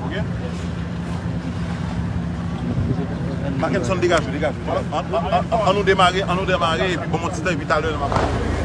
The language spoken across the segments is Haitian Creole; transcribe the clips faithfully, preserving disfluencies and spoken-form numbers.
Ok? Mackenson, degaje w, degaje w. An, an, an, an nou demare, an nou demare, epi ban m yon ti tan, epi talè, lè m ap pale.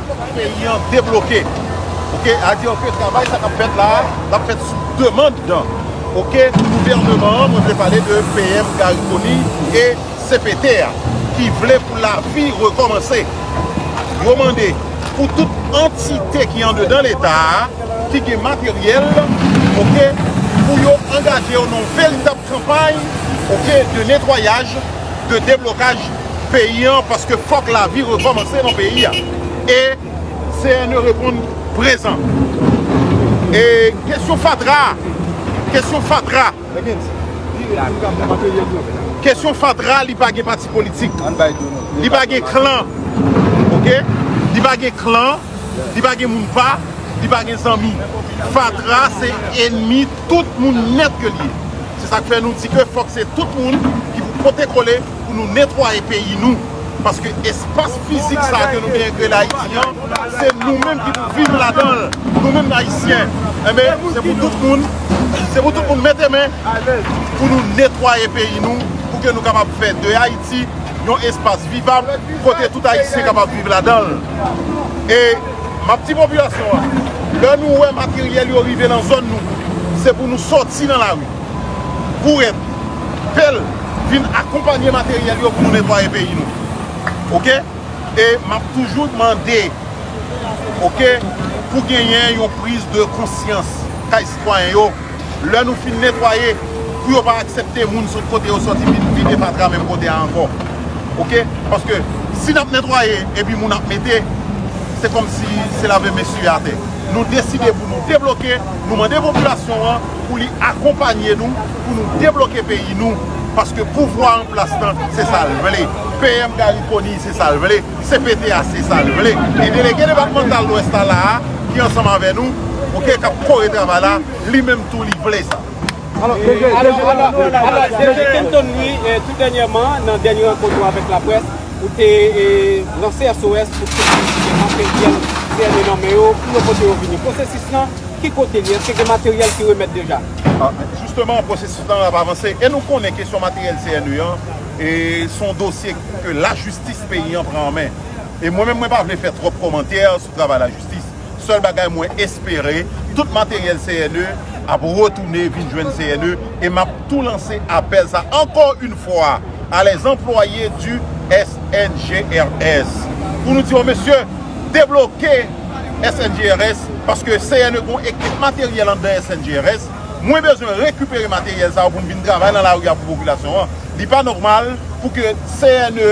Fòk peyi an debloke. Ok, a di ke travay sa k ap fèt la, l ap fèt sou demann, ok, gouvènman an, mwen vle pale de P M Garry Conille e C P T a, ki vle pou lavi rekòmanse. Yo mande pou tout antite ki andedan Leta a, ki gen materyèl, ok, pou yo angaje yo nan yon veritab kanpay, ok, de netwayaj, de deblokaj peyi an, paske fòk lavi rekòmanse nan peyi a. E C N E reponn prezan. E kesyon fatra, kesyon fatra, kesyon fatra, li pa gen pati politik. Li pa gen klan. Ok? Li pa gen klan. Li pa gen moun pa. Li pa gen zanmi. Fatra se enmi tout moun nèt ke l ye. Se sa k fè nou di ke fòk se tout moun ki pou pote kole pou nou netwaye peyi nou. Paske espas fizik sa ke nou genyen k rele Ayiti an, se nou menm ki pou viv ladan l. Nou menm Ayisyen. Enben, se pou tout moun, se pou tout moun mete men pou nou netwaye peyi nou, pou ke nou kapab fè de Ayiti yon espas vivab kote tout Ayisyen kapab viv ladan l. E m ap di popilasyon an, lè nou wè materyèl yo rive nan zòn nou, se pou nou sòti nan lari. Bourèt, pèl, vin akonpanye materyèl yo pou nou netwaye peyi nou. Ok? E m ap toujou mande, ok, pou genyen yon priz de konsyans kay sitwayen yo. Lè nou fin netwaye, pou yo pa aksepte moun sot kote yo sòti vin vide fatra menm kote a ankò. Ok? Paske si n ap netwaye epi moun ap mete, se kòmsi se lave men sou atè. Nou deside pou nou debloke, nou mande popilasyon an pou li akonpanye nou, pou nou debloke peyi nou, paske pouvwa an plas lan, se sa l vle. P M Garry Conille, se sa l vle. C P T a, se sa l vle. E delege depatmantal Lwès la la a, ki ansanm avè nou, ok, k ap kore travay la, li menm tou, li vle sa. Alò, DG, alò, DG, alò, alò, DG Kenton Louis, eh, tou dènyèman, nan dènye rankont ou avèk laprès, ou te, eh, lanse S O S pou tout moun ki gen materyèl C N E nan men yo, pou yo pote yo vini. Pwosesis lan, ki kote l ye? Èske gen materyèl ki remèt deja? Ah, jisteman, pwosesis lan ap avanse. E nou konnen kesyon materyèl C N E an, e se yon dosye ke lajistis peyi an pran an men. E mwen menm, mwen pa vle fè twòp kòmantè sou travay lajistis. Sèl bagay mwen espere, tout materyèl C N E ap retounen vin jwenn C N E, e m ap tou lanse apèl sa ankò yon fwa a les employés du S N G R S pou nou di yo, mesye, debloke S N G R S, paske C N E gon ekip materyèl anndan S N G R S. Mwen bezwen rekipere materyèl sa yo pou m vin travay nan lari a pou popilasyon an. Li pa nòmal pou ke C N E,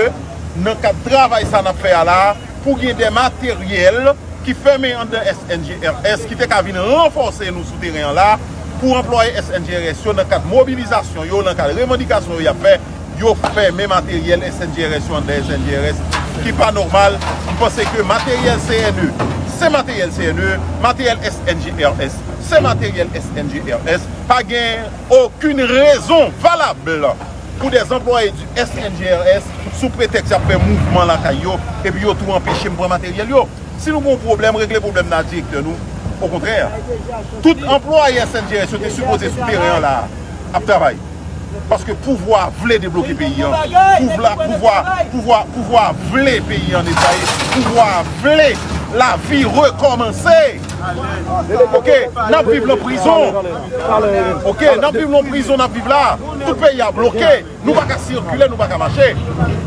nan kad travay sa n ap fè a la, pou gen de materyèl ki fèmen anndan S N G R S, ki te ka vin ranfòse nou sou teren an la, pou anplwaye S N G R S yo, nan kad mobilizasyon yo, nan kad revandikasyon yo y ap fè, yo fèmen materyèl S N G R S yo anndan S N G R S, ki pa nòmal. M panse ke materyèl C N E, se materyèl C N E, materyèl S N G R S, se materyèl S N G R S. Pa gen okenn rezon valab pou des employés du S N G R S, sou pretèks y ap fè mouvman lakay yo, epi yo tou anpeche m pran materyèl yo. Si nou gen yon pwoblèm, regle pwoblèm nan ak direktè nou. Okontrè, tout anplwaye S N G R S yo te sipoze sou teren an la a, ap travay. Paske pouvwa vle debloke peyi an. Pouvwa, pouvwa, pouvwa, pouvwa vle peyi an netwaye. Pouvwa vle lavi rekòmanse. Ok, n ap viv nan prizon. Ok, n ap viv nan prizon, n ap viv la. Tout peyi a bloke. Nou pa ka sikile, nou pa ka mache.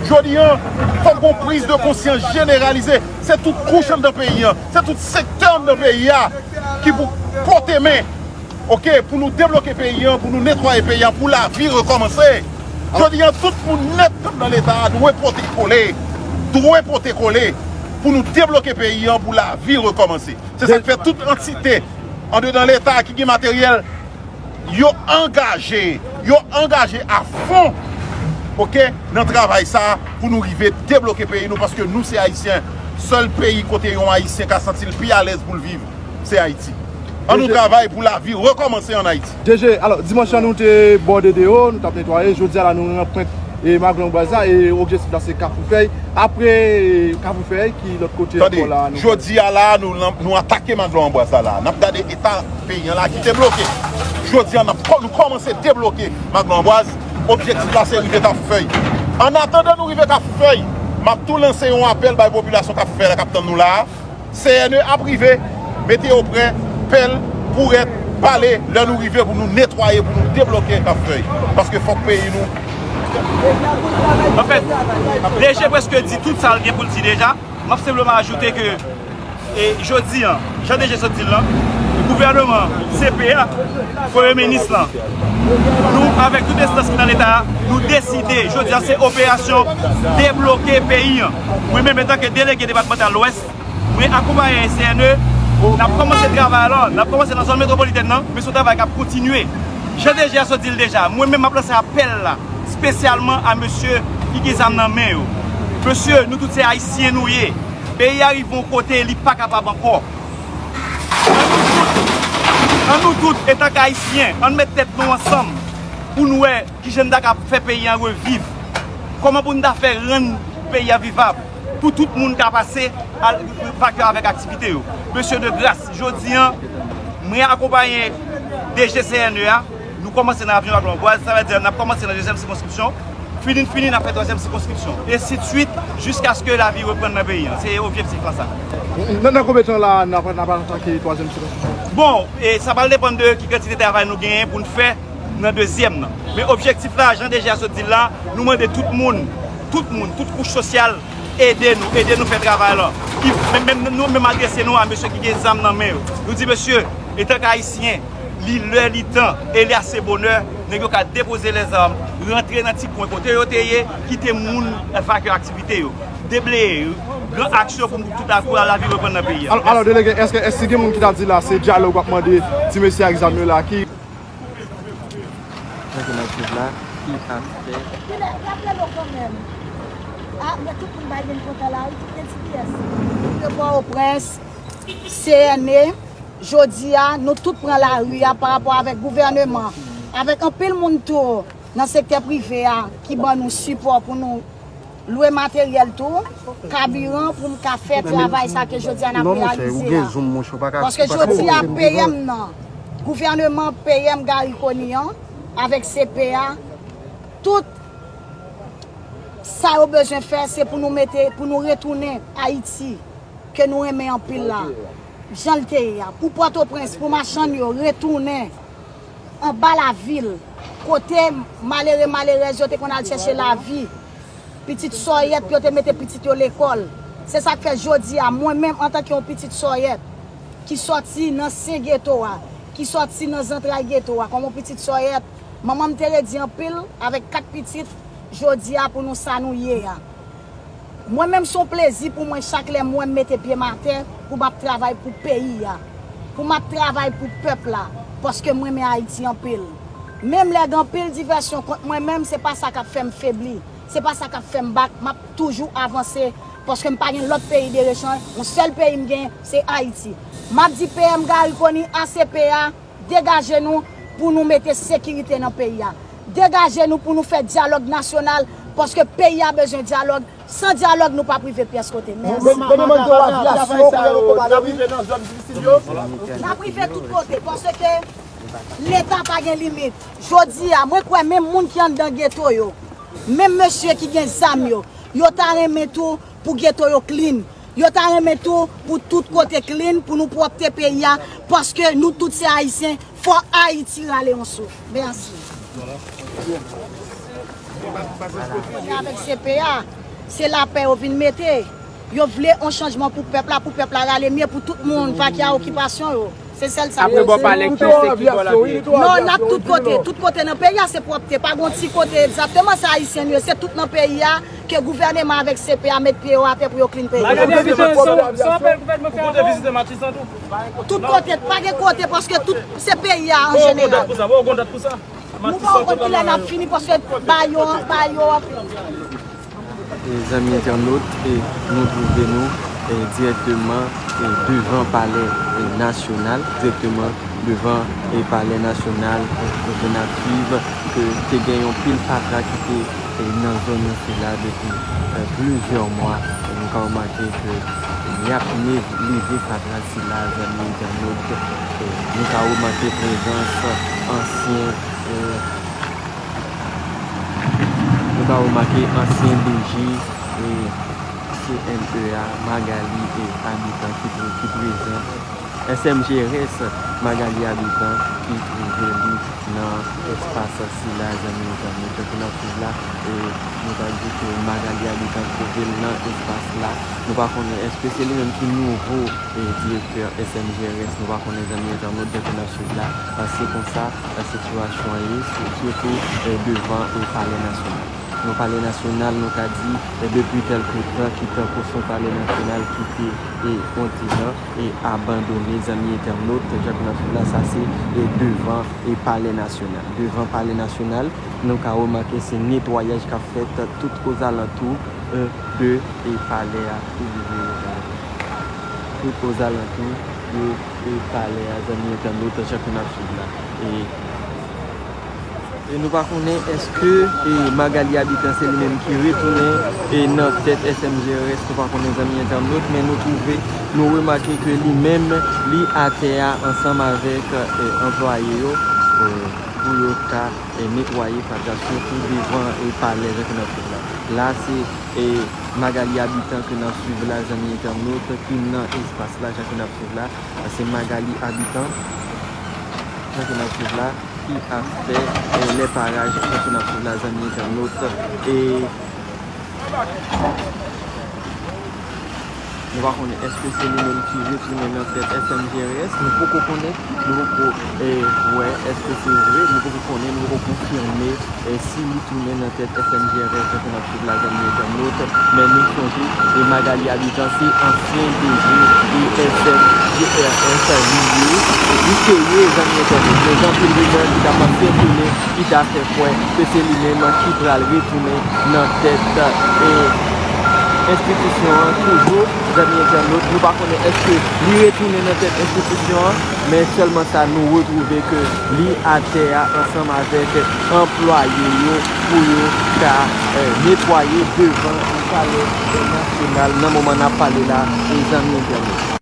Jodi an, fòk gon priz de konsyans jeneralize. Se tout kouch anndan peyi an, se tout sektè anndan peyi a ki pou pote men Ok, pou nou debloke peyi an, pou nou netwaye peyi an, pou lavi rekòmanse. Jodi an, tout moun nèt k anndan Leta a dwe pote kole, dwe pote kole pou nou debloke peyi an, pou lavi rekòmanse. Se sa k fè tout antite andedan Leta a ki gen materyèl, yo angaje, yo angaje a fon, ok, nan travay sa a pou nou rive debloke peyi nou, paske nou se Ayisyen. Sèl peyi kote yon Ayisyen ka santi l pi alèz pou l viv, se Ayiti. An nou travay pou lavi rekòmanse ann Ayiti. D G, alò, dimanch lan nou te bò de deyò, nou t ap netwaye. Jodi a la, nou ranpwent e Maglon Bwaz la, e objektif la se Kafou Fèy. Apre Kafou Fèy, ki lòt kote ankò la? Tande, jodi a la, nou, nou atake Maglon Bwaz la, la. N ap gade eta peyi an la ki te bloke. Jodi a, n ap kò-, nou kòmanse debloke Maglon Bwaz. Objektif la se rive Kafou Fèy. Annatandan nou rive Kafou Fèy, m ap tou lanse yon apèl bay popilasyon Kafou Fèy la k ap tann nou la a. C N E ap rive, mete yo prè, pèl, bourèt, bale, lè nou rive pou nou netwaye, pou nou debloke Kafou Fèy. Paske fòk peyi nou. Anfèt, D G prèske di tout sa l gen pou l di deja. M ap senpleman ajoute ke, e, jodi an, jan D G sot di l lan, gouvènman, C P A, premye minis lan, nou, avèk tout enstans ki nan Leta a, nou deside, jodi an, se operasyon debloke peyi an. Mwen menm, antanke delege depatmantal Lwès, mwen akonpaye C N E, n ap kòmanse travay la, n ap kòmanse nan zòn metwopolitèn nan, men se yon travay k ap kontinye. Jan D G a sot di l deja, mwen menm m ap lanse apèl la, espesyalman a mesye ki gen zam nan men yo. Mesye, nou tout se Ayisyen nou ye. Peyi a rive yon kote li pa kapab ankò. An nou tout, an nou tout, antanke Ayisyen, ann met tèt nou ansanm pou n wè kijan n ta ka fè peyi an reviv. Kòman pou n ta fè rann peyi a vivab, pou tout moun ka pase al, pa ke avèk aktivite yo. Mesye de gras, jodi an, mwen akonpaye D G C N E a, nou kòmanse nan avyon ak Lanbwaz, sa vle di n ap kòmanse nan dezyèm sikonskripsyon, fini n fini n ap fè twazyèm sikonskripsyon, ensidswit, jiskaske lavi reprann nan peyi an. Se objektif lan sa. Nan, nan konbyen tan la n ap, n ap atake twazyèm sikonskripsyon? Bon, e sa pral depann de ki kantite travay nou genyen pou n fè nan dezyèm nan. Men objektif la, jan D G a sot di l la, nou mande tout moun, tout moun, tout kouch sosyal, ede nou, ede nou fè travay la. Ki, menm, menm, nou menm adrese nou a mesye ki gen zam nan men yo. Nou di, mesye, antanke Ayisyen, li lè, li tan, e li ase bonè, nèg yo ka depoze lèzam, rantre nan ti kwen kote yo te ye, kite moun vaque aktivite yo. Debleye, gran aksyon pou nou tout akou a lavi reprann nan peyi a. Alò, alò, delege, èske, èske gen moun ki ta di la, se dyalòg w ap mande ti mesye ak zam yo la ki Nan jounalis la, ki ap fè. Kilè, raple nou kanmenm. A, men tout moun bay menm kontan lari, tout gen G P S. De Pòtoprens, C N E, jodi a, nou tout pran lari a pa rapò avèk gouvèneman, avèk anpil moun tou nan sektè prive a ki ban nou sipò pou nou lwe materyèl tou, kabiran pou m ka fè travay sa ke jodi a n ap reyalize a. Paske jodi a P M nan, gouvèneman P M Garry Conille an, avèk C P A, tout sa yo bezwen fè, se pou nou mete, pou nou retounen Ayiti, ke nou renmen anpil la, jan l te ye a. Pou Pòtoprens, pou machann yo retounen anba lavil, kote malere, malerèz yo te konn al chèche lavi. Pitit sòyèt, yo te mete pitit yo lekòl. Se sa k fè jodi a, mwen menm, antanke yon pitit sòyèt, ki sòti nan sen geto a, ki sòti nan zantray geto a, kòm yon pitit sòyèt, manman m te redi anpil, avèk kat pitit, jodi a, pou nou sa nou ye a. Mwen menm, se yon plezi pou mwen chak lè m wè m mete pye m atè pou m ap travay pou peyi a, pou m ap travay pou pèp la, paske m renmen Ayiti anpil. Menm lè gen anpil divèsyon kont mwen menm, se pa sa k ap fè m febli, se pa sa k ap fè m bak, m ap toujou avanse, paske m pa gen lòt peyi de rechanj, yon sèl peyi m gen, se Ayiti. M ap di P M Garry Conille, a C P A, degaje nou pou nou mete sekirite nan peyi a. Degaje nou pou nou fè dyalòg nasyonal, paske peyi a bezwen dyalòg. San dyalòg, nou p ap rive pyès kote. Mèsi. N ap rive tout kote, paske Leta pa gen limit. Jodi a, mwen kwè menm moun ki anndan geto yo, menm mesye ki gen zam yo, yo ta renmen tou pou geto yo clean. Yo ta renmen tou pou tout kote clean, pou nou pwòpte peyi a, paske nou tout se Ayisyen, fò Ayiti rale yon souf. Mèsi. Avèk C P A, se lapè yo vin mete. Yo vle yon chanjman pou pèp la, pou pèp la rale mye, pou tout moun vake a okipasyon yo. Se sèl sa. Apre bò palè, ki se ki bò l ap ye? Non, n ap tout kote. Tout kote nan peyi a, se pwòpte. Pa gon ti kote egzakteman, se Ayisyen nou ye. Se tout nan peyi a ke gouvèneman avèk C P A met pye yo atè pou yo clean peyi a. Magali Abitan, sa w, sa w fè gouvènman fè ankò? Tout kote, pa gen kote, paske tout se peyi a an jeneral. Nou pa wè kilè n ap fini, paske ba yo, ba yo anpil. E, zanmi entènot, e, nou twouve nou, e, dirèkteman, e, devan Palè, e, Nasyonal, dirèkteman devan, e, Palè Nasyonal, e, kote n ap swiv ke te gen yon pil fatra ki te, e, nan zòn nan sila depi, e, plizyè mwa. E, nou ka remake ke, e, y ap ne-, leve fatra sila, zanmi entènot. E, nou ka remake prezans ansyen, e, Nou ka remake ansyen D G, e, C N E a, Magalie, e, Habitant ki pre-, ki prezan. S M G R S, Magalie Habitant ki twouve li nan espas sila, zanmi entènot. Tankou n ap swiv la, e, nou ka di ke Magalie Habitant twouve l nan espas la. Nou pa konnen èske se li menm ki nouvo, e, direktè S M G R S, nou pa konnen, zanmi entènot, tankou n ap swiv la. E, se konsa, e, sitiyasyon an ye, si-, sitou, e, devan, e, Palè Nasyonal. Nan Palè Nasyonal, nou ka di, e, depi kèlke tan, ki tankou se yon Palè Nasyonal ki te, e, yon ti jan, e, abandone, zanmi entènot, jan ke n ap swiv la, sa se, e, devan, e, Palè Nasyonal. Devan Palè Nasyonal, nou ka remake se netwayaj k ap fèt tout ozalantou, e, de, e, palè a, tout ozalantou de, e, palè a, zanmi entènot, jan ke n ap swiv la. E, e nou pa konnen èske, e, Magalie Habitant se li menm ki retounen, e, nan tèt S M G R S, nou pa konnen, zanmi entènot, men nou twouve, nou remake ke li menm, li atè a ansanm avèk, e, anplwaye yo, e, pou yo ka, e, netwaye fatra, sitou devan, e, palè, jan ke n ap swiv la. La, se, e, Magalie Habitant ke n ap swiv la, zanmi entènot, ki nan espas la, jan ke n ap swiv la. Se Magalie Habitant, jan ke n ap swiv la, ki ap fè, e, lèparaj, jan ke n ap swiv la, zanmi entènot. E nou pa konnen èske se li menm ki retounen nan tèt S M G R S, nou poko konnen, nou poko, e, wè èske se vre, nou poko konnen, nou poko konfime, e, si li tounen nan tèt S M G R S, jan ke n ap swiv la, zanmi entènot, men nou sonje, e, Magalie Habitant se ansyen D G e S M G R S li ye, e li te ye, zanmi entènot, men gen anpil rimè ki ta ap sikile, ki ta fè kwè ke se li menm ki pral retounen nan tèt, e, enstitisyon an toujou, zanmi entènot. Nou pa konnen èske li retounen nan tèt enstitisyon an, men sèlman sa nou retwouve ke li atè a ansanm avèk anplwaye yo pou yo ka, e, netwaye devan Palè Nasyonal nan moman n ap pale la, e, zanmi entènot.